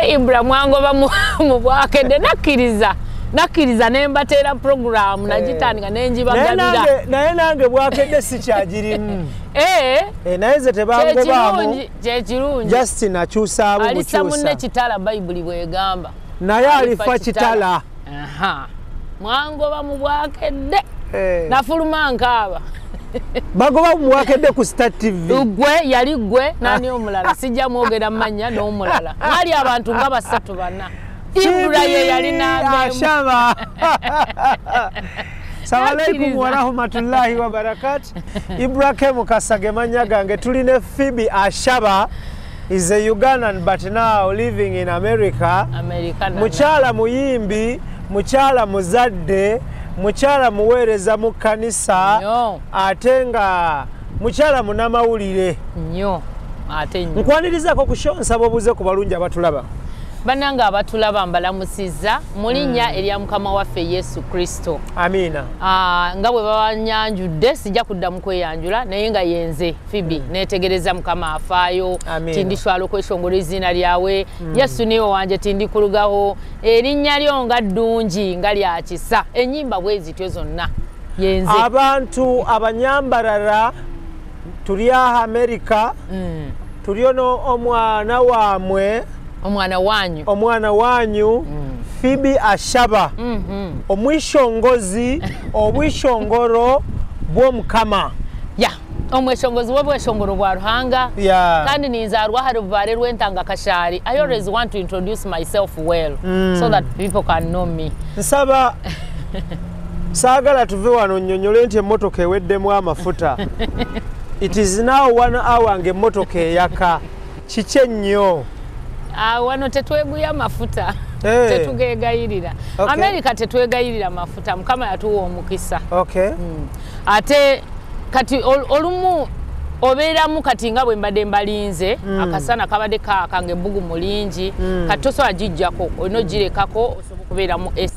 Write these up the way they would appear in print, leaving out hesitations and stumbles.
Ibra mwangoba mu Bwakedde, nakkiriza ne mbateera program nagitandika ne njibagabira. Naye nange Bwakedde sikyagirimu. Naye nze tebangobaamu. Kyekirungi. Justin akyusaamu bukyusa. Alisa munne kitala, Bayibuli bw'egamba. Naye alifa kitala. Mwangoba mu Bwakedde. Nafuluma nkaaba. Bagoba mu Bwakedde ku Star TV. Gwe yali gwe nani omulala, sijja mwogera mannya n'omulala. Mwali abantu nga 3 4. Ibra ye yali Ashaba. Assalamu alaikum wa rahmatullahi wa barakatuh. Ibra K Mukasa ge mannya gange. Tuli ne Phoebe Ashaba, is a Ugandan but now living in America. Mukyala muyimbi, mukyala muzadde, mukyala muweereza mu kanisa, ate nga mukyala munnamawulire. Nnyo, ate nnyo. Nkwanirizaako ku show, nsaba obuuze ku balungi abatulaba. Bannange abatulaba mbalamusizza mu linnya erya Mukama waffe Yesu Kristo. Amiina. Nga bwe babanyanjudde sijja kuddamu kweyanjula, naye nga yenze Phoebe neetegereza Mukama afaayo, tindishwala okweshongora izina lyawe. Yesu niwe wanje tindikulugaho, erinnya lyo nga ddungi nga lya kisa, ennyimba bwe zityo zonna yenze. Abantu abanyambarara tuli aha Amerika, tuliyo omwana waamwe, omwana wanyu, omwana wanyu Phoebe Ashaba, omwishongozi obwishongoro bw'Omukama. Ya, omwishongozi w'obwishongoro bwa Ruhanga. Kandi ninzaarwa hari rubare rw'entanga kashari. I always want to introduce myself well so that people can know me. Nsaba saagala tuve wano nnyonnyole nti emmotoka eweddemu amafuta. It is now 1 hour ng'emmotoka eyaka. Kiki ennyo? Wano tetweguya mafuta. Tetugegayirira. America tetwegayirira mafuta. Mukama yatuwa omukisa. Ate kati olumu obeeramu kati nga bwe mbadde mbalinze, akasana kabadde kaaka ng'ebbugumu lingi, kati tosobola gijjako, olina ogirekako osobola okubeeramu AC.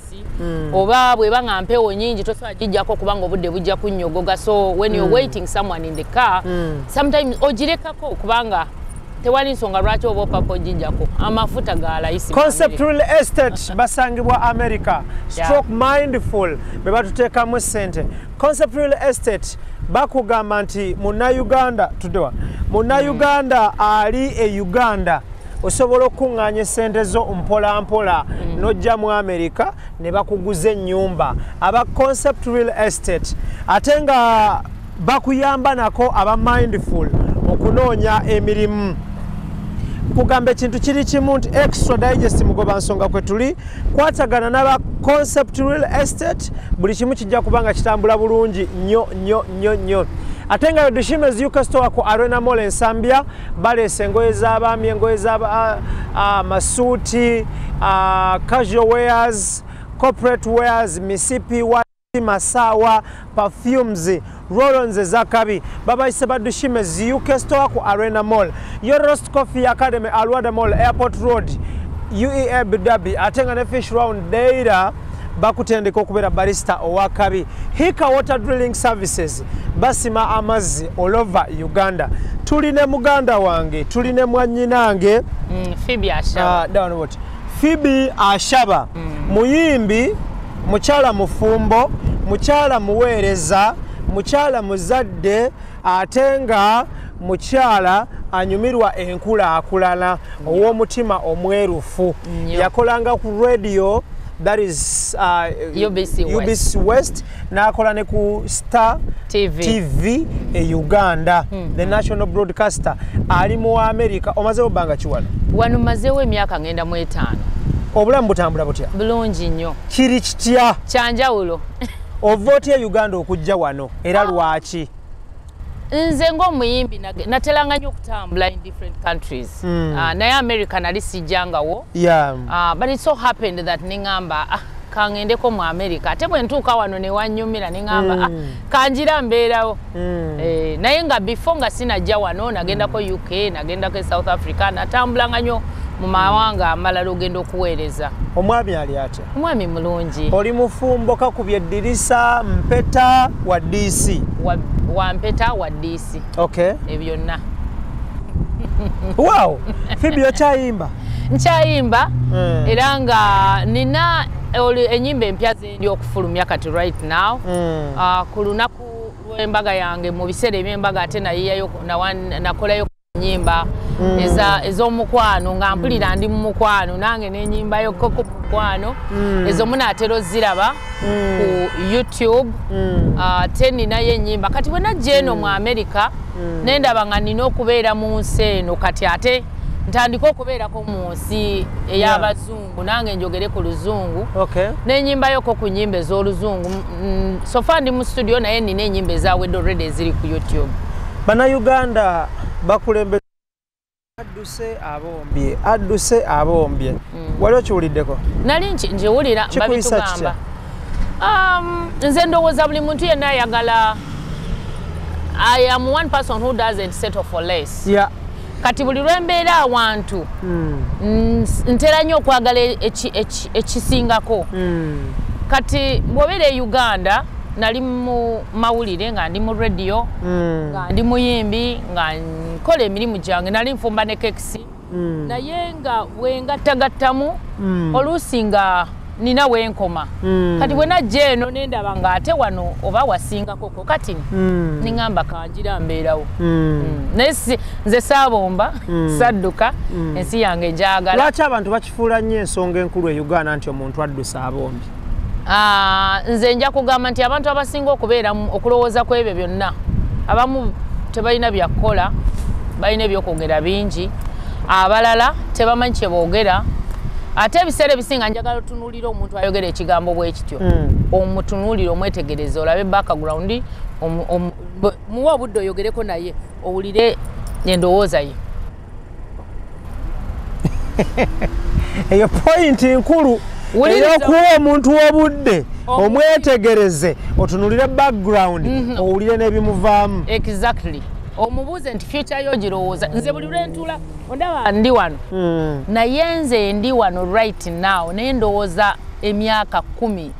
Oba bw'eba nga mpewo nnyingi tosobola gijjako kubanga obudde bujja kunnyogoga. So when you're waiting someone in the car, sometimes ogirekako kubanga tewali nsonga lwaki oba opapa ogijjako. Amafuta ga layisi. Concept Real Estate basangibwa America. Stroke Mindful be batuteekamu ssente. Concept Real Estate bakugamba nti munnayuganda tuddewa, munnayuganda ali e Uganda osobola okuŋŋaanya essente zo mpola mpola n'ojja mu America ne bakuguza ennyumba. Aba Concept Real Estate ate nga bakuyamba nako aba Mindful okunoonya emirimu. Kugamba ekintu kiri kimu nti Extra Digest mugoba nsonga kwe tuli kwatagana n'aba Concept Real Estate, buli kimu kijja kubanga kitambula bulungi nnyo nnyo nnyo nnyo. Ate nga Dushimez UK Store ku Arena Mall Ensambya baleese engoye z'abaami, engoye z'amasuuti, casual wears, corporate wears, misipi, masawa, perfumes, roll-ons ezakabi. Babayise ba Dushimez UK Store ku Arena Mall. Your Roast Coffee Academy, Alwada Mall, Airport Road, UAE Abu Dhabi. Ate nga ne Fish Round Deira bakutendeka okubeera barista owakabi. Hika Water Drilling Services basima amazzi all over Uganda. Tuli ne muganda wange, tuli ne mwannyinange Phoebe Ashaba. Phoebe Ashaba, muyimbi, mukyala mufumbo, mukyala muweereza, mukyala muzadde, ate nga mukyala anyumirwa enkulaakulana ow'omutima omwerufu. Yakolanga ku radio, that is UBC West, n'akola ne ku Star TV e Uganda, the national broadcaster. Ali mu America. Omazeewo bbanga ki wano? Wano mazeewo emyaka ngenda mu 5. Obulamu butambula butya? Bulungi nnyo. Kiri kitya? Kyanjawulo. Ova otya Uganda okujja wano era lwaki? Nze ng'omuyimbi natelanga nnyo okutambula in different countries. Naye America nali sijjangawo. But it so happened that ningamba kangendeko mu America. Ate bwe ntuuka wano ne wannyumira ningamba kanjira mbeerawo. Naye nga before nga sinajja wano nagendako UK, nagendako South Africa, natambulanga nnyo mu mawanga amalala ogenda okuweereza. Omwami ali atya? Omwami mulungi. Oli mufumbo, kakubye eddirisa, mpeta wa DC? Wa mpeta wa DC. Okay. Ebyonna. Wow! Phoebe okyayimba? Nkyayimba era nga nina enyimba empya zendi okufulumya kati right now. Ku lunaku lw'embaga yange, mu biseera eby'embaga, ate nayiyayo nakolayo nyimba ez'omukwano nga mpulira ndi mu mukwano, nange n'enyimbayo ko ku mukwano. Ezo munaatera oziraba ku YouTube. Ate ninayo ennyimba kati bwe najja eno mu America, nendaba nga nina okubeera mu nsi eno kati, ate ntandika okubeerako mu nsi ey'abazungu, nange njogere ku luzungu. N'enyimbayoko ku nyimba ez'oluzungu. So far ndi mu studio, naye nina ennyimba ezawedde already eziri ku YouTube. Bannayuganda bakulembe adduse abombye, adduse abombye. Wali okiwuliddeko? Nali nkiwulira. Kikuyisa babitugamba. Nze ndowooza buli muntu yenna ayagala. I am one person who doesn't settle for less. Kati buli lwembeera awantu, ntera nnyo okwagala ekisingako. Kati bw'obeera e Uganda, nali mu mawulire, nga ndi mu radio, nga ndi muyimbi, nga nkola emirimu gyange, nali nfumba ne kekisi, naye nga bwengattagattamu oluusi nga nina wenkoma. Kati bwe najja eno nendaba nga ate wano oba wasingakoko, kati niŋŋamba kanjira mbeerawo. Naye nze saabomba, sadduka, ensi yange njagala. Lwaki abantu bakifuula nnyo ensonga enkulu e Uganda nti omuntu adduse abombye? Ah, nze nja kugamba nti abantu abasinga okubeera okulowooza ku ebyo byonna, abamu tebalina byakukola, balina ebyokwogera bingi, abalala tebamanyi kye boogera. Ate ebiseera ebisinga njagala otunuulira omuntu ayogera ekigambo bwe kityo, omutunuulire, omwetegereze, olabe background, muwe obudde oyogereko naye, owulire endowooza ye. Eyo point nkulu Wuliriza. eyokuwa omuntu obudde, omwetegereze, otunulire background, owulire n'ebimuvaamu. Exactly. Omubuuze nti future yo girowooza. Nze buli lwentula ondaba ndi wano, naye nze ndi wano right now, naye ndowooza emyaka 10,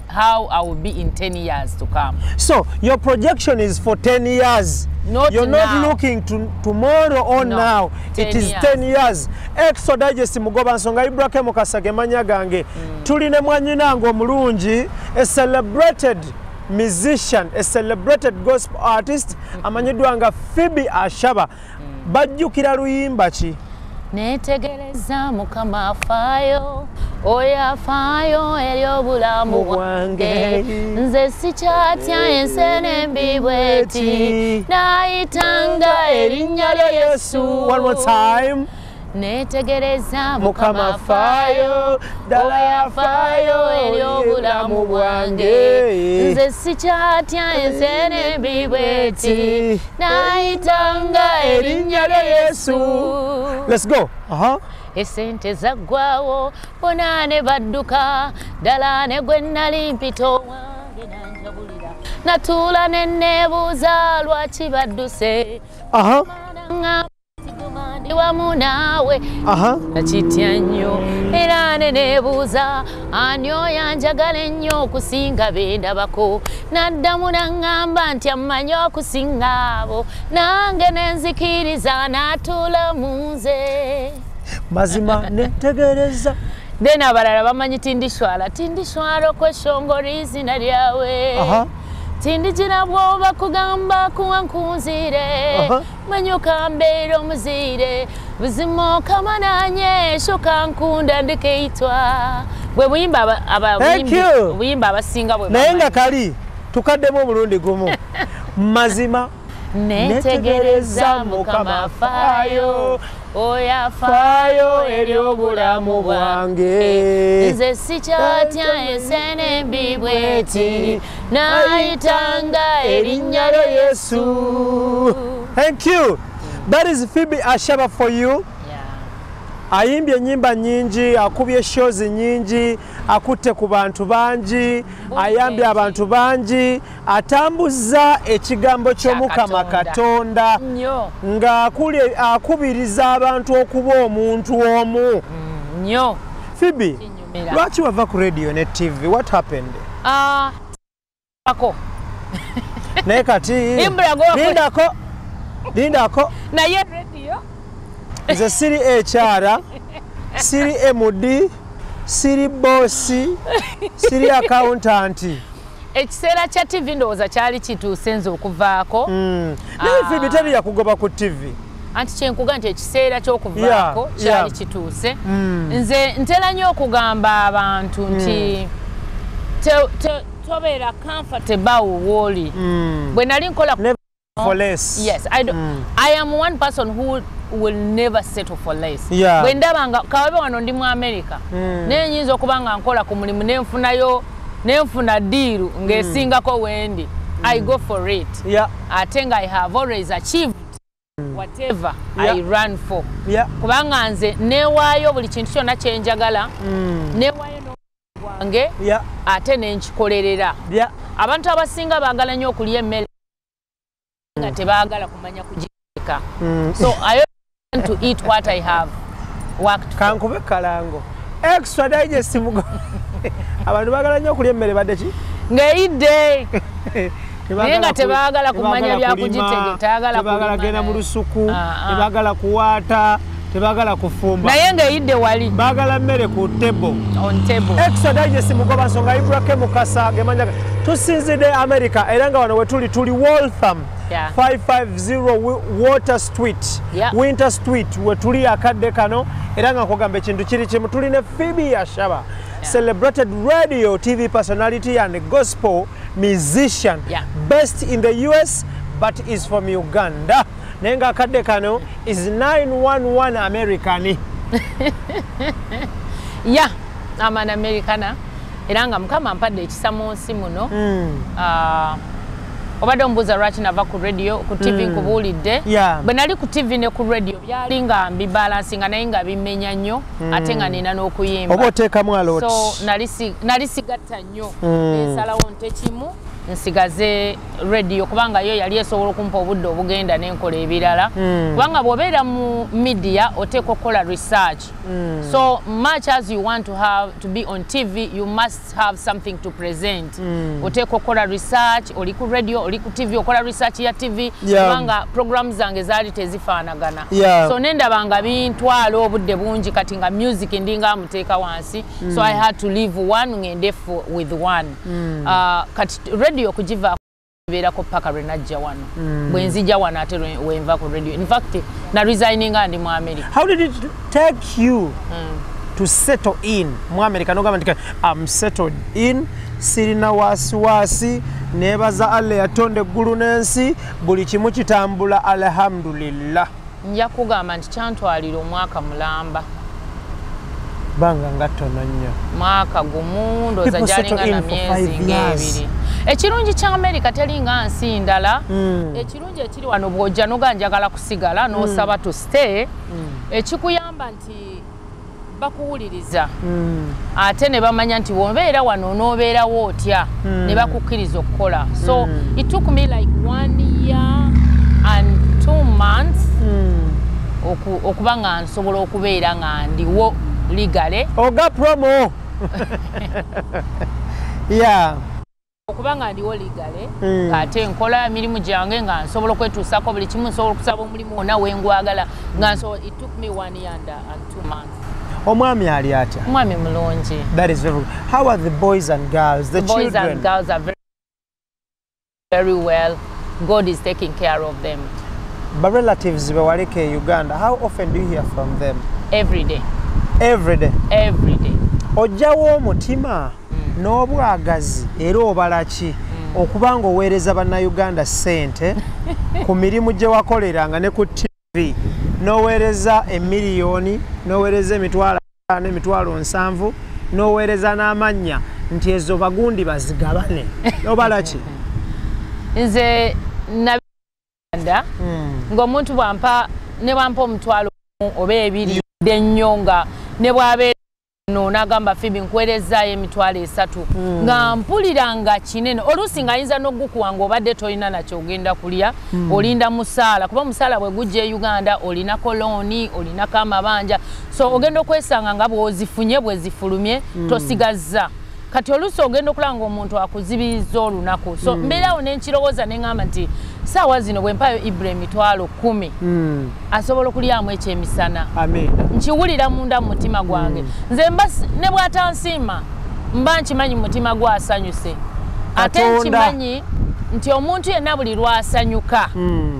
how I will be in 10 years to come. So your projection is for 10 years? Not You're not now. looking to tomorrow or No, now? 10 It is years. 10 years. Exo Digest, Mugoba Nsonga Ibrahim Mukasa manya gange. Tuli ne mwanyinange omulungi, a celebrated musician, a celebrated gospel artist amanyiddwa nga Phoebe Ashaba. Bajjukira luyimba ki? Netegereza Mukama afaayo, oyo afaayo eri obulamu bwange. Nze sikyatya ensi embi bweti, nayitanga erinnya lya Yesu. One more time. Netegereza Mukama afaayo, ddala oyo afaayo eri obulamu bwange. Nze sikyatya ensi embi bweti, nayitanga erinnya lya Yesu. Let's go. Esente zaggwawo, bonna ne badduka, ddala ne gwe nali mpita owange nanjabulira. Natuula ne neebuuza lwaki badduse. Ŋŋamba nti guma, ndi wamu naawe. Nakitya nnyo era ne neebuuza ani oyo anjagala ennyo okusinga bendabako. Naddamu naŋŋamba nti ammanyi okusinga abo, nange ne nzikiriza n'atuula mu nze. Mazima netegereza. Then abalala bamanyi tindishwala, tindishwala okweshongora izina lyawe. Tindigira bwoba kugamba kuwa nkunzire. Manyuka mbeera omuziire, buzima okama nanye shoka nkunda ndikeitwa. Bwe buyimba Thank you. buyimba abasinga bwe Naye nga bamanyi. kali tukaddemu omulundi gumu. Mazima Netegereza Mukama afaayo, oyo afaayo eri obulamu bwange. Nze sikyatya ensi embi bweti, nayitanga erinnya lya Yesu. Thank you. That is Phoebe Ashaba for you. Ayimbye ennyimba nnyingi, akubye shows nnyingi, akutte ku bantu bangi, ayambye abantu bangi, atambuza ekigambo ky'Omukama Kya Katonda Nnyo. nga akubiriza abantu okuba omuntu omu. Nnyo. Phoebe, Kinyumira. lwaki wava ku radio ne TV? What happened? Ah, ako. Naye kati Ibra, go. lindako, lindako. Naye radio Nze siri HR, Siri MD, siri boss, siri accountant. Ekiseera kya TV ndowooza kyali kituuse nze okuvaako. Naye Phoebe teri yakugoba ku TV. Anti kyenkuga nti ekiseera ky'okuvaako kyali kituuse. Nze ntera nnyo okugamba abantu nti tobeera comfortable wooli. Bwe nali nkola for less. Yes, I don't, I am one person who will never settle for less. Bwe ndaba nga kawabe wano ndi mu America, naye nyinza okuba nga nkola ku mulimu nenfunayo nenfuna deal ng'esingako wendi. I go for it. Ate nga I have always achieved whatever I run for. Kubanga nze newaayo buli kintu kyonna kye njagala, newaayo n'obwange, ate nenkikolerera. Abantu abasinga baagala nnyo okulya emmere nga tebaagala kumanya kugiteeka. So I want to eat what I have worked for. Kankube kalango. Extra digest mugo. Abantu baagala nnyo okulya emmere badde ki? Ng'eyidde. Naye nga tebaagala kumanya bya kugitegeka, tebaagala kugenda mu lusuku, tebaagala kuwaata, tebaagala kufumba. Naye ng'eyidde wali. Baagala mmere ku table. On table. Extra digest mugoba nsonga Ibrahim Mukasa gemanya tusinzidde America era nga wano we tuli tuli Waltham. 550 Water Street. Winter Street we tuli akadde kano era nga nkugamba ekintu kiri kimu tuli ne Phoebe Ashaba. Celebrated radio, TV personality and gospel musician. Best in the US but is from Uganda. Nenga akadde kano is 911 American. Yeah, I'm an Americana. Era nga Mukama ampadde ekisa mu nsi muno. Obadde ombuuza lwaki nava ku radio, ku TV nkubuulidde. Bwe nali ku TV ne ku radio byali nga mbibalansinga naye nga bimenya nnyo ate nga nina n'okuyimba. Oba oteekamu a lot. So nali sigatta nnyo. Nensalawo nte kimu nsigaze radio kubanga yo yali esobola okumpa obudde obugenda n'enkola ebirala. Kubanga bw'obeera mu media oteekwa okukola research. So much as you want to have to be on TV, you must have something to present. Oteekwa okukola research, oli ku radio, oli ku TV, okola research ya TV, kubanga program zange zaali tezifaanagana. So nendaba nga bintwala obudde bungi kati nga music ndinga amuteeka wansi. So I had to leave one ngende with one. Kati radio kugiva beerako paka lwe najja wano. Bwe nzija wano ate wenva ku radio. In fact, na resigninga ndi mu America. How did it take you to settle in mu America? Nogamba nti I'm settled in, sirina wasiwasi, neebaza Allah yatonda eggulu n'ensi, buli kimu kitambula alhamdulillah. Nja kugamba nti kyantwalira omwaka mulamba. Banga nga ttono nnyo. Mwaka gumu ndowooza gyalinga na myezi ng'ebiri. Ekirungi kya America teringa nsi ndala. Ekirungi ekiri wano bw'ojja n'oga njagala kusigala n'osaba to stay. Ekikuyamba nti bakuwuliriza. Ate ne bamanya nti bw'obeera wano onoobeerawo otya ne bakukkiriza okukola. So it took me like 1 year and 2 months okuba nga nsobola okubeera nga ndiwo legally. Oga promo. Yeah. Okuba nga ndiwo legally, ate nkola emirimu gyange nga nsobola okwetuusaako buli kimu, nsobola okusaba omulimu wonna we ngwagala. Nga so it took me 1 year and 2 months. Omwami ali atya? Omwami mulungi. That is very good. How are the boys and girls, the boys children? And girls are very, very well. God is taking care of them. But relatives bewaleke e Uganda, how often do you hear from them? Every day. Every day? Every day. Ojjawo omutima n'obwagazi era obala ki okuba ng'oweereza bannayuganda ssente ku mirimu gye wakoleranga ne ku TV n'oweereza emiliyoni n'oweereza emitwalo 5 n'emitwalo 70 n'oweereza n'amannya nti ezo bagundi bazigabane obala ki? Nze nabanda ng'omuntu bwampa ne bwampa omutwalo oba ebiri ennyo nga ne bw'abeera no nagamba Phoebe nkuweerezaayo emitwalo 3 nga mpulira nga kinene. Oluusi ng'ayinza n'ogukuwa ng'obadde tolina nakyo ogenda kulya, olinda musaala kuba musaala bwe gujja e Uganda olinako looni, olinako amabanja, so ogenda okwesanga nga bw'ozifunye bwe zifulumye tosigazza. Kati oluusi ogenda okulaba ng'omuntu akuzibiriza olunaku. So mbeerawo ne nkirowooza ne ŋŋamba nti saawa zino bwe mpayo Ibra 10,000 asobola okulyamu ekyemisana. Nkiwulira munda mu mutima gwange. Nze mba ne bw'atansiima mba nkimanyi mu mutima gwasanyuse. Ate nkimanyi nti omuntu yenna buli lwasanyuka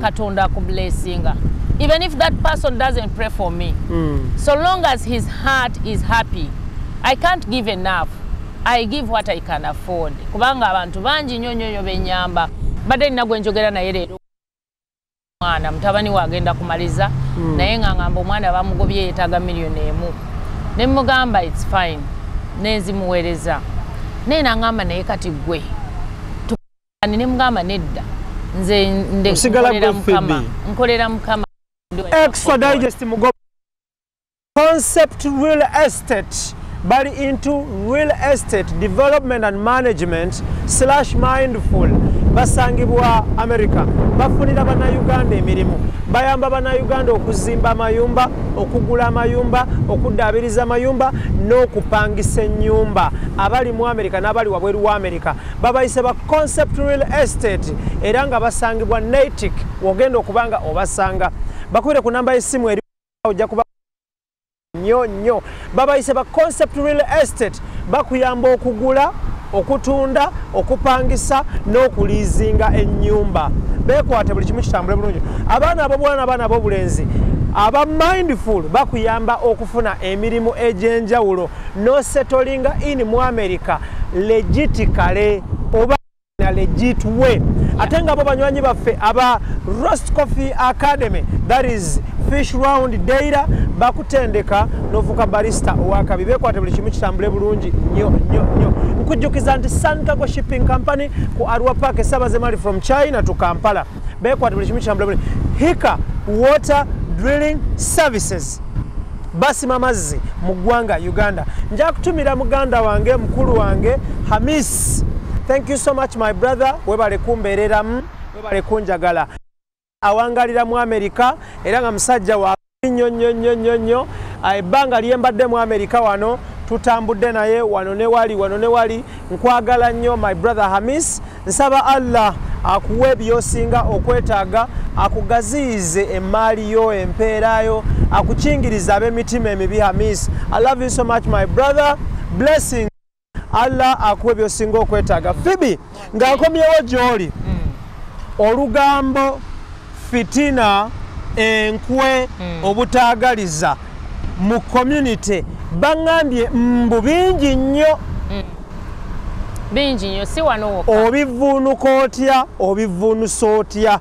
Katonda akublessinga. Even if that person doesn't pray for me, so long as his heart is happy, I can't give enough. I give what I can afford. Kubanga abantu bangi nnyo nnyo nnyo benyamba. Badde nina gwe njogera naye leero, omwana mutabani we agenda kumaliza, naye nga ngamba omwana bamugobye yeetaaga 1 million. Ne mugamba it's fine, nenzimuweereza. Naye nangamba naye kati gwe ne mugamba nedda, nze nkolera Mukama, nkolera Mukama. Extra Digest mugo Concept Real Estate bali into real estate development and management slash mindful. Basangibwa America, bafunira bannayuganda emirimu, bayamba bannayuganda okuzimba amayumba, okugula amayumba, okuddaabiriza amayumba n'okupangisa ennyumba. Abali mu America n'abali wabweru wa America babayise ba Concept Real Estate, era nga basangibwa Natick. Wogenda okubanga obasanga, bakubire ku namba y'essimu eri, ojja kuba nnyo nnyo. Babayise ba Concept Real Estate, bakuyamba okugula, okutunda, okupangisa n'okuliizinga ennyumba. Beekwate buli kimu kitambule bulungi. Abaana ab'obuwala n'abaana ab'obulenzi aba mindful bakuyamba okufuna emirimu egy'enjawulo n'osettlinga in mu America legitically oba na legit way. Ate nga bo banywanyi baffe aba Roast Coffee Academy, that is Fish Round Deira, bakutendeka n'ofuuka barista owakabi. Beekwate buli kimu kitambule bulungi nnyo nnyo nnyo. Nkujjukiza nti Sun Cargo Shipping Company ku Arua Park, esaabaza emmali from China to Kampala. Beekwate buli kimu kitambule bulungi. Hika Water Drilling Services basima amazzi mu ggwanga Uganda. Nja kutumira muganda wange, mukulu wange Hamis. Thank you so much, my brother, webale kumbeereramu, webale kunjagala. Awangalira mu Amerika era nga musajja wa nnyo nnyo nnyo nnyo nnyo. Ebbanga lyembadde mu Amerika wano tutambudde naye wano ne wali, wano ne wali. Nkwagala nnyo, my brother Hamis. Nsaba Allah akuwe byosinga okwetaaga, akugaziyize emaali yo, empeerayo, akukingiriza ab'emitima emibi. Hamis, I love you so much, my brother. Blessing. Allah akuwe byosinga okwetaaga. Phoebe, nga nkomyewo gy'oli, olugambo, fitina, enkwe, obutaagaliza mu community baŋŋambye mbu bingi nnyo. Bingi nnyo, si wano wokka. Obivuunuka otya? Obivuunusa otya?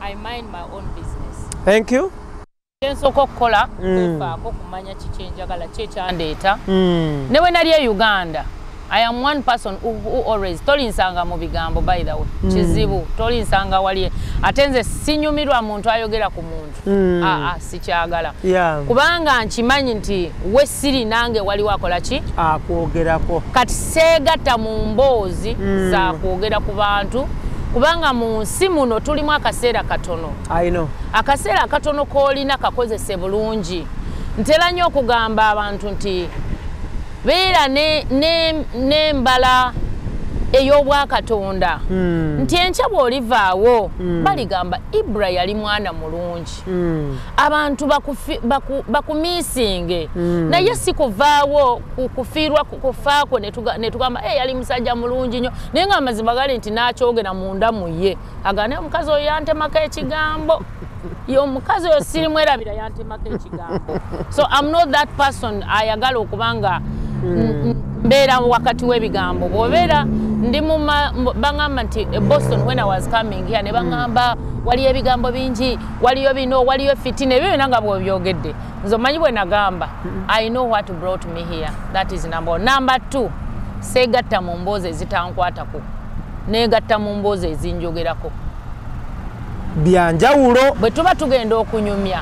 I mind my own business. Thank you. Kyensooka okukola kwefaako, kumanya kiki enjagala, ki ekyandeeta. Ne bwe nali e Uganda, I am one person who always, tolinsanga mu bigambo, by the way. Kizibu tolinsanga wali. Ate nze sinyumirwa muntu ayogera ku muntu. Aa, sikyagala, kubanga nkimanyi nti we siri nange waliwo akola ki? Akwogerako. Kati seegatta mu mboozi za kwogera ku bantu, kubanga mu nsi muno tulimu akaseera katono. I know. Akaseera akatono k'olina kakozese bulungi. Ntera nnyo okugamba abantu nti beera n'embala ey'obwakatonda, nti enkya bw'olivaawo baligamba Ibra yali mwana mulungi. Abantu bakumiisinge, naye si kuvaawo kufiirwa kufaako ne tugamba, "Hey, yali musajja mulungi nnyo," naye nga amazima gali nti n'akyogera munda mu ye agane, "Omukazi oyo yantemako ekigambo, ye omukazi oyo sirimwerabira, yantemako ekigambo." So I'm not that person ayagala okubanga mbeera wakati w'ebigambo. Bw'obeera ndi baŋŋamba nti e Boston, when I was coming here, ne baŋŋamba waliyo ebigambo bingi, waliyo bino, waliyo fitina, ebyo byonna nga bw'obyogedde. Nze omanyi bwe nagamba, I know what brought me here. That is number one. Number two, seegatta mu mboozi ezitankwatako, neegatta mu mboozi ezinjogerako. Byanjawulo. Bwe tuba tugenda okunyumya,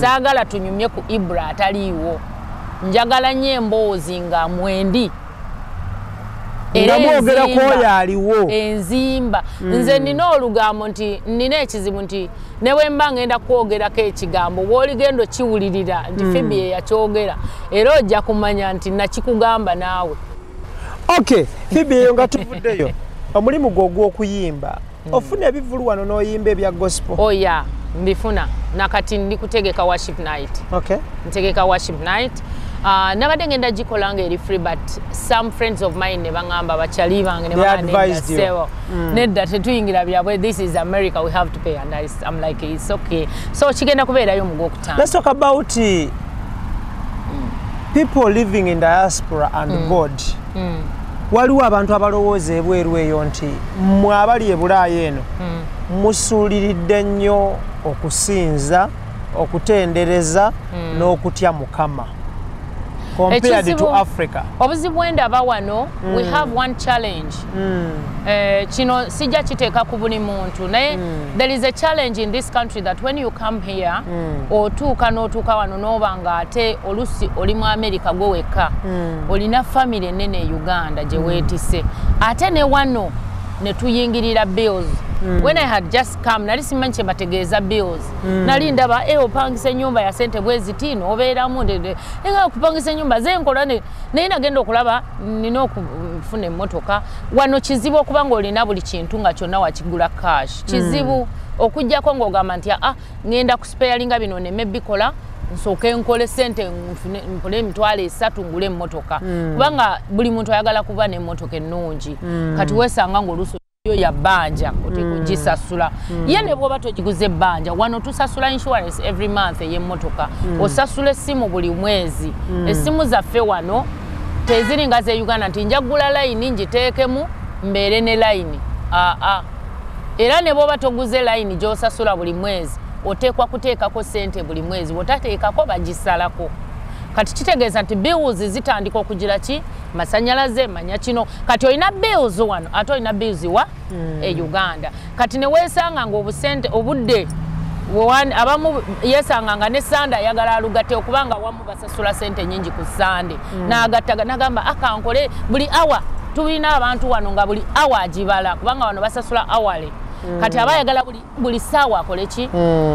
saagala tunyumye ku Ibra ataliiwo. Njagala nnyo emboozi nga mwendi. Nga mwogera ku oyo aliwo. Enzimba. Nze nina olugambo nti nina ekizibu nti ne bwe mba ngenda kwogerako ekigambo, bw'oligenda okiwulirira nti Phoebe ye yakyogera, era ojja kumanya nti nakikugamba naawe. Okay, Phoebe, eyo nga tuvuddeyo, omulimu gwo ogw'okuyimba, ofuna ebivulu wano n'oyimba ebya gospel? Oh yeah, mbifuna. Nakati ndi kutegeka worship night. Ntegeka worship night. Nabadde ngenda gikola nga eri free, but some friends of mine ne baŋŋamba, bakyali bange ne They baŋŋamba, "Nedda, advised you. ssebo. Nedda, tetuyingira byabwe, this is America, we have to pay." And I'm like, "It's okay." So kigenda kubeerayo mu gwokutaano. Let's talk about people living in diaspora and God. Waliwo abantu abalowooza ebweru eyo nti mmwe abali e Bulaaya eno musuuliridde nnyo okusinza, okutendereza n'okutya Mukama compared to Africa. Obuzibu bwendaba wano, we have one challenge. Kino sijja kiteeka ku buli muntu, naye there is a challenge in this country that when you come here, otuuka n'otuuka wano n'oba nga ate olusi oli mu America gwe wekka, olina family ennene e Uganda gye weetise, ate ne wano ne tuyingirira bills. When I had just come, nali simanyi kye bategeeza bills. Nali ndaba opangisa ennyumba ya sente bwe ziti n'obeeramu, nga okupangisa ennyumba zenkola naye nagenda okulaba nina okufuna emmotoka. Wano kizibu okuba ng'olina buli kintu nga kyonna wakigula cash. Kizibu okugjako ng'ogamba nti aa, ŋŋenda kusparinga bino neme bikola, nsooke nkole sente, nfune 30,000 ngule emmotoka, kubanga buli muntu ayagala kuba n'emmotoka ennungi. Kati weesanga ng'oluusi yo ya bbanja, oteeka ogisasula. Ye ne bw'oba togiguze ebbanja, wano tusasula insurance every month ey'emmotoka, osasula essimu buli mwezi. Essimu zaffe wano teziri nga ze Uganda nti njagula layini ngiteekemu mbeere ne layini. Aa, era ne bw'oba toguze layini gy'osasula buli mwezi, oteekwa kuteekako sente buli mwezi, bw'otateekako bagisalako. Kati kitegeeza nti bills zitandika okugira ki, masanyalaze, manya kino. Kati olina bills wano, ate olina bills wa e Uganda. Kati ne weesanga nga obusente, obudde abamu yeesanga nga ne Sande ayagala alugatte, okubanga wamu basasula sente nyingi ku Sande, n'agattaga n'agamba akankole buli awa. Tulina abantu wano nga buli awa agibala, kubanga wano basasula awale. Kati aba ayagala buli ssaawa akole ki,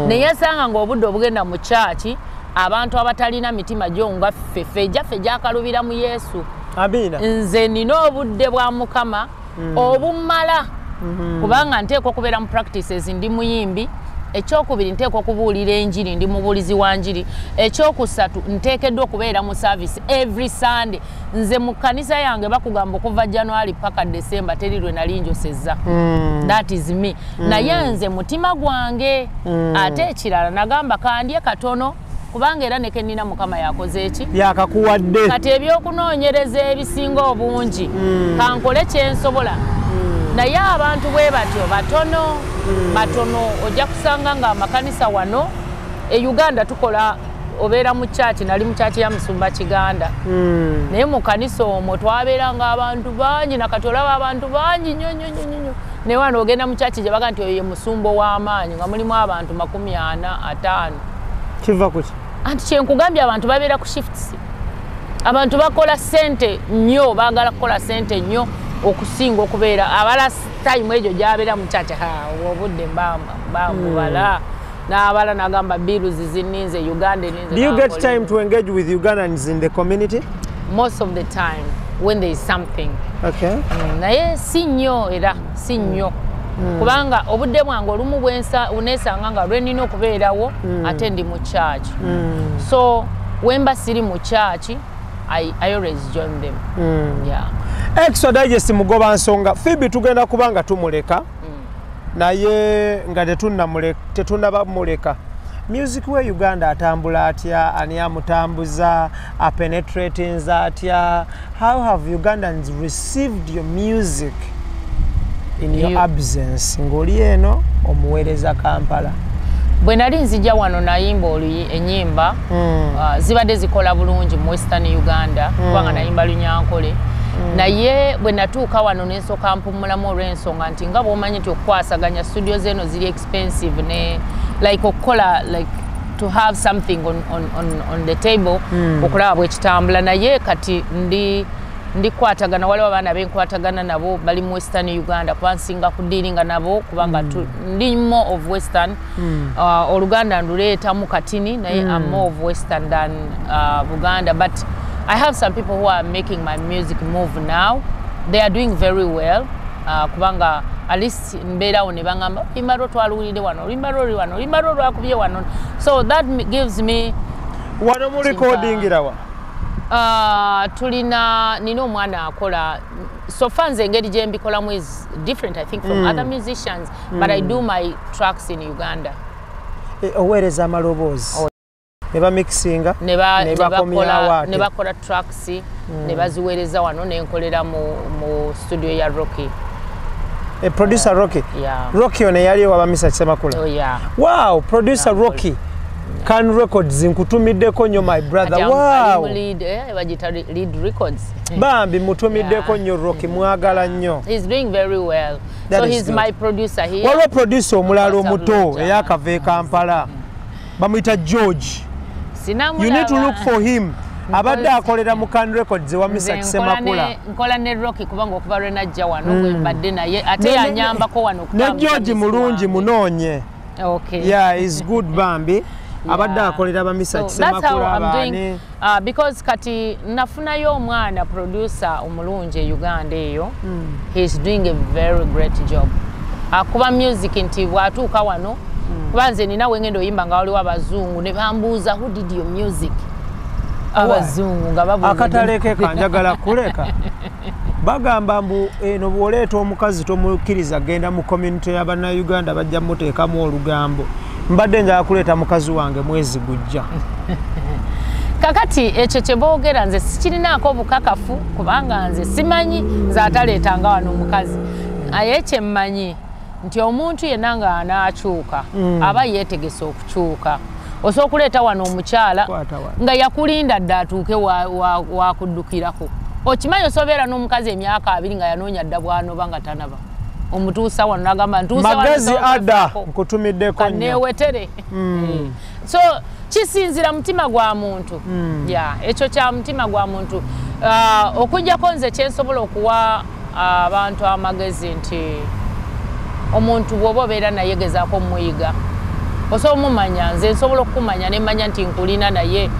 neyesanga ng'obudde obugenda mu kyaki. Abantu abatalina mitima gyo nga ffe, ffe ejaffe gyakalubira mu Yesu. Amiina. Nze nina obudde bwa Mukama obumala, kubanga nteekwa okubeera mu practices, ndi muyimbi. Ekyokubiri, nteekwa okubuulira enjiri, ndi mubuulizi wa njiri. Ekyokusatu, nteekeddwa okubeera mu service every Sunday. Nze mu kkanisa yange bakugamba okuva January paka December teri lwe nali njosezza. That is me. Naye nze mutima gwange. Ate ekirala, nagamba kandye katono, kubanga era nekenina Mukama yakoze eki? Yakakuwadde. Kati ebyokunoonyereza ebisinga obungi, kankole kyensobola. Naye abantu bwe batyo batono batono. Ojja kusanga nga amakanisa wano e Uganda tukola, obeera mu kyaki, nali mu kyaki ya Musumba Kiganda, naye mu kanisa omwo twabeeranga abantu bangi, nakati olaba abantu bangi nnyo nnyo nnyo nnyo. Naye wano ogenda mu kyaki gye baga nti oyo ye musumba ow'amaanyi, nga mulimu abantu 40, 50. Kiva kuki? Anti kyenkugambye, abantu babeera ku shifts. Abantu bakola sente nnyo, baagala kukola sente nnyo okusinga okubeera abala time egyo gyabeera mu kyaki. Obudde mbambubala n'abala n'agamba bills zinninze, Uganda eninze. Do you get time to engage with Ugandans in the community? Most of the time when there is something. Naye si nnyo, era si nnyo, kubanga obudde bwange olumu bwensa uneesanga nga lwe nina okubeerawo ate ndi mu church. So wemba siri mu church, I always join them. Yeah. Extra Digest mugoba nsonga Phoebe tugenda kuba nga tumuleka, naye nga tetunnabamuleka. Music we Uganda atambula atya? Ani amutambuza? Apenetratinza atya? How have Ugandans received your music in your absence, ng'oli eno omuweereza Kampala? Bwe nali nzija wano nayimba ennyimba zibadde zikola bulungi mu Western Uganda, kubanga nayimba Lunyankole. Naye bwe natuuka wano nensooka mpumulamu, olw'ensonga nti nga bw'omanyi nti okukwasaganya studio zeno ziri expensive, ne like okukola, like to have something on the table, okulaba bwekitambula. Naye kati ndi ndikwatagana, waliwo abaana benkwatagana nabo bali mu Western Uganda, kuba nsinga kudealinga nabo, kubanga ndi more of Western. Oluganda nduleetamu katini, naye I'm more of Western than Buganda, but I have some people who are making my music move now. They are doing very well. Kubanga at least mbeerawo ne baŋŋamba oluyimba lwo twaluwulidde wano, oluyimba lwo luli wano, oluyimba lwo lwakubye wano. So that gives me Wano mu recordingirawa? Tulina, nina omwana akola. So far nze engeri gye mbikolamu is different, I think, from other musicians, but I do my tracks in Uganda. Oweereza amaloboozi ne bamixinga ne ne bakomyawo ate. Ne bakola tracks ne baziweereza wano, ne nkolera mu studio ya Rocky. Producer Rocky? Yeah. Rocky ono yali wa Mesach Semakula? Oh, yeah. Wow, producer Yeah. Rocky. Can Records nkutumiddeko nnyo, my brother. Kati Wow. ali mu lead, bagiyita Lead Records. Bambi mutumiddeko nnyo Rocky, mwagala nnyo. He's doing very well. That So is he's good. my producer here. Waliwo producer omulala What's up, omuto Luja? eyakava e Kampala. Bamuyita George. Sinamulaba. You need to look for him. Abadde akolera mu Can Records ewa Nze Mesach nkola Semakula. Nkola ne Rocky kubanga okuva lwe najja wano bwe mbadde naye ate yanyambako wano Ne okutambuza George music mulungi, wange. Munoonye. Okay. Yeah, is good bambi. Abadde akolera ba Mesach So that's how Semakula I'm doing. baani. Because kati nafunayo omwana producer omulungi e Uganda eyo. He's doing a very great job. Akuba music nti bw'atuuka wano, kuba nze nina we ngenda oyimba nga waliwo abazungu ne bambuuza, "Who did your music?" Abazungu nga babuuza. Akataleke kanjagala kuleka. Bagamba mbu eno bw'oleeta omukazi tomukkiriza genda mu community y'Abannayuganda, bajja muteekamu olugambo. Mbadde njagala kuleeta mukazi wange mwezi gujja. Kakati ekyo kye boogera nze sikirinaako obukakafu kubanga nze simanyi, nze ataleetanga wano omukazi. Aye kye mmanyi nti omuntu yenna ng'anaakyuka aba yeetegese okukyuka. Osobola okuleeta wano omukyala Kwata wano. nga yakulinda dda atuuke wakuddukirako. Okimanyi osobeera n'omukazi emyaka 20 nga yanoonya dda bw'anoba nga tanaba. Omutuusa wano n'agamba ntuuse wano, Magezi nsobola ada kwefaako. Nkutumiddeko nnyo. Kaneewetere. So kisinzira mutima gwa muntu. Yeah, ekyo kya mutima gwa muntu. Okuggyako nze kyensobola okuwa abantu amagezi nti omuntu bw'oba obeera naye gezaako omuyiga. Osobola omumanya, nze nsobola okukumanya ne mmanya nti nkulina naye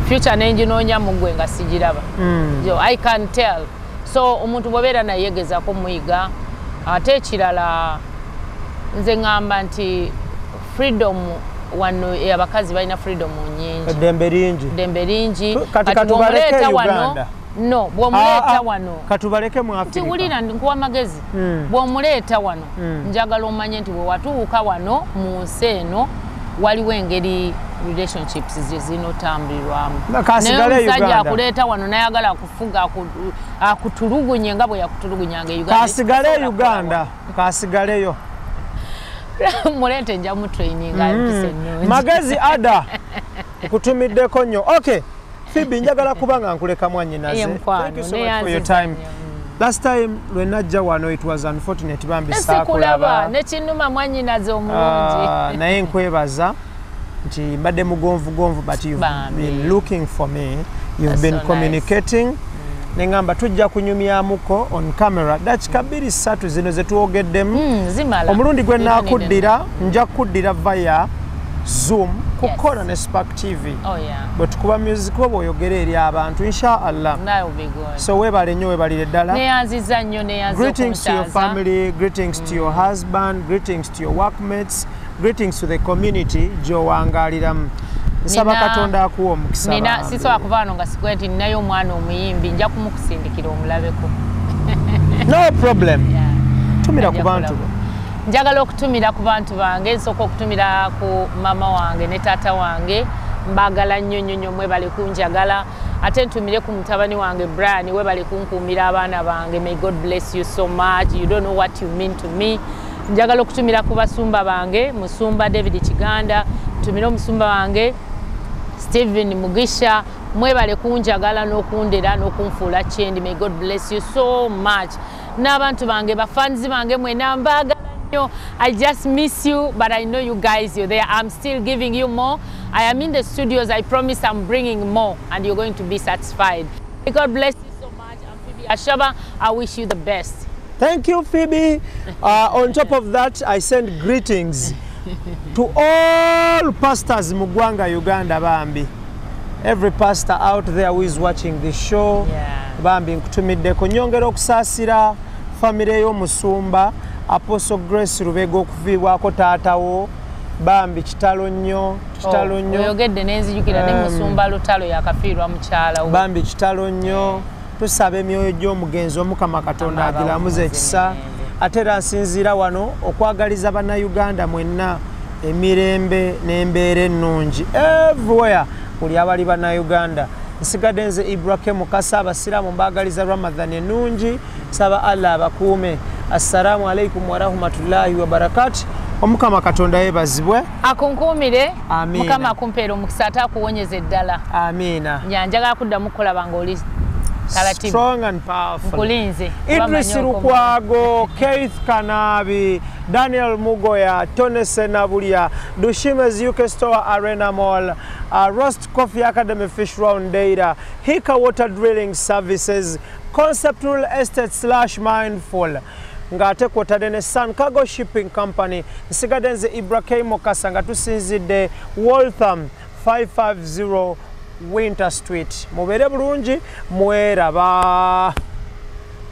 future nenginoonya mu ggwe nga sigiraba. Yo, I can tell. So omuntu bw'obeera naye gezaako omuyiga. Ate ekirala nze ŋŋamba nti freedom wano, abakazi balina freedom nnyingi. Eddembe lingi. Ddembe lingi. Kati katubaleke bw'omuleeta wano Uganda. No, bw'omuleeta Ah, ah, wano katubaleke mu nti Africa. wulira, nkuwa magezi. Bw'omuleeta wano, njagala omanye nti bwe watuuka wano mu nsi eno waliwo engeri relationships ze zinotambulirwamu. Na kasigale Naye omusajja Uganda. akuleeta wano nayagala akufuga, akutulugunye nga bwe yakutulugunyanga e Uganda. Kasigale Tasobola Uganda, kasigaleyo. kukola. Muleete, nja mutraininga empisa ennungi. Magezi ada nkutumiddeko nnyo. Okay, Phoebe, njagala kuba nga nkuleka mwannyinaze. Ye, mukwano, Thank you so much for your neyanziza time. nnyo. Last time lwe najja wano it was unfortunate bambi Sikulaba saakulaba. nekinnuma, mwannyinaze omulungi. Ah, naye nkwebaza nti mbadde mugonvugonvu, but you've Bambi. been looking for me, you've That's been so nice. communicating. Neŋŋamba tujja kunyumyamuko on camera dakika 2-3 zino ze twogeddemu. Zimala. Omulundi gwe You don't need naakuddira, nja kuddira via Zoom kukola ne Spark TV Oh yeah. bwe tukuba music wo bw'oyogera eri abantu, inshallah. That will be good. So weebale nnyo, weebalire ddala. Neyanziza nnyo, neyanza Greetings to your okunkyaza. family, greetings to your husband, greetings to your workmates, greetings to the community gy'owangaaliramu. Nsaba Katonda akuwa omukisa Nina bambi. sisobola kuva wano nga sikuwe nti ninayo omwana omuyimbi, nja kumukusindikira omulabeko. No problem. Yeah. Tumira ku Ajja bantu. kulaba. Njagala okutumira ku bantu bange. Nsooka okutumira ku mama wange ne taata wange, mbagala nnyo nnyo nnyo, mwebale kunjagala. Ate ntumire ku mutabani wange Brian, webale kunkuumira abaana bange. May God bless you so much, you don't know what you mean to me. Njagala okutumira ku basumba bange, musumba David Kiganda, ntumire omusumba wange Stephen Mugisha, mwebale kunjagala n'okundera n'okunfuula kyendi. May God bless you so much. N'abantu bange, bafanzi bange mwena mbagala nnyo. I just miss you, but I know you guys, you're there. I'm still giving you more. I am in the studios. I promise I'm bringing more and you're going to be satisfied. May God bless you so much. I'm Phoebe Ashaba. I wish you the best. Thank you, Phoebe. On top of that, I send greetings to all pastors mu ggwanga Uganda bambi. Every pastor out there who is watching this show, bambi nkutumiddeko. Nyongera okusaasira famire y'omusumba Apostle Grace Lubega okuviibwako taatawo. Bambi kitalo nnyo, kitalo nnyo. Oyogedde nenzijukira ne musumba Lutalo yakafiirwa mukyala we. Bambi kitalo nnyo. Tusaba emyoyo gy'omugenzi Omukama Katonda agilamuze ekisa. Ate era nsinziira wano okwagaliza Bannayuganda mwenna emirembe n'embeera ennungi everywhere buli abali Bannayuganda. Nsigadde nze Ibrahim Mukasa. Abasiraamu mbaagaliza Ramadhan ennungi, nsaba Allah abakuume. Assalamu alaikum warahmatullahi wabarakatu. Omukama Katonda yeebazibwe, akunkuumire. Mukama akumpeera omukisa ate akuwonyeza eddala. Amiina. Njagala kuddamu kulaba ng'oli strong and powerful. Nkulinze. Idris Lukwago, Keith Kanabi, Daniel Mugoya, Tony Senabulya, Dushime's UK Store Arena Mall, Roast Coffee Academy Fish Round Data, Hika Water Drilling Services, Concept Real Estate / Mindful, ng'ate kwotadde ne Sun Cargo Shipping Company. Nsigadde nze Ibrahim Mukasa nga tusinzidde Waltham 550 Winter Street. Mubeere bulungi, mweraba.